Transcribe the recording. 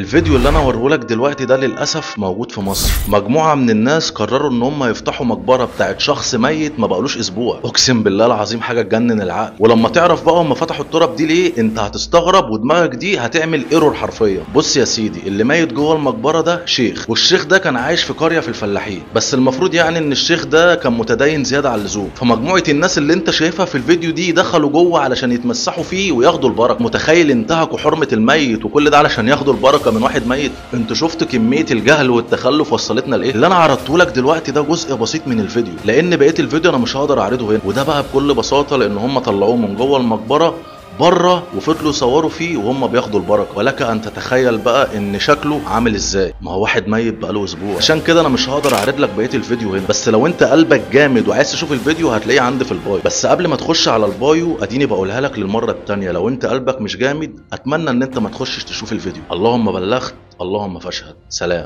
الفيديو اللي انا هوريهولك دلوقتي ده للاسف موجود في مصر. مجموعة من الناس قرروا ان هم يفتحوا مقبره بتاعت شخص ميت ما بقالوش اسبوع. اقسم بالله العظيم حاجة تجنن العقل. ولما تعرف بقى هم فتحوا التراب دي ليه انت هتستغرب ودماغك دي هتعمل error حرفيا. بص يا سيدي، اللي ميت جوه المقبرة ده شيخ، والشيخ ده كان عايش في قرية في الفلاحين، بس المفروض يعني ان الشيخ ده كان متدين زيادة عن اللزوم. فمجموعه الناس اللي انت شايفها في الفيديو دي دخلوا جوه علشان يتمسحوا فيه وياخدوا البركة. متخيل انتهكوا حرمه الميت وكل ده علشان ياخدوا البركة من واحد ميت؟ انتوا شفتوا كمية الجهل والتخلف وصلتنا لايه؟ اللي انا عرضته لك دلوقتي ده جزء بسيط من الفيديو، لان بقية الفيديو انا مش هقدر اعرضه هنا. وده بقى بكل بساطة لان هم طلعوه من جوه المقبرة بره وفضلوا يصوروا فيه وهم بياخدوا البركة. ولك ان تتخيل بقى ان شكله عامل ازاي، ما هو واحد ميت بقاله اسبوع. عشان كده انا مش هقدر اعرض لك بقية الفيديو هنا، بس لو انت قلبك جامد وعايز تشوف الفيديو هتلاقيه عندي في ال bio. بس قبل ما تخش على ال bio اديني بقولها لك للمرة الثانية، لو انت قلبك مش جامد اتمنى ان انت ما تخشش تشوف الفيديو. اللهم بلغت، اللهم فاشهد. سلام.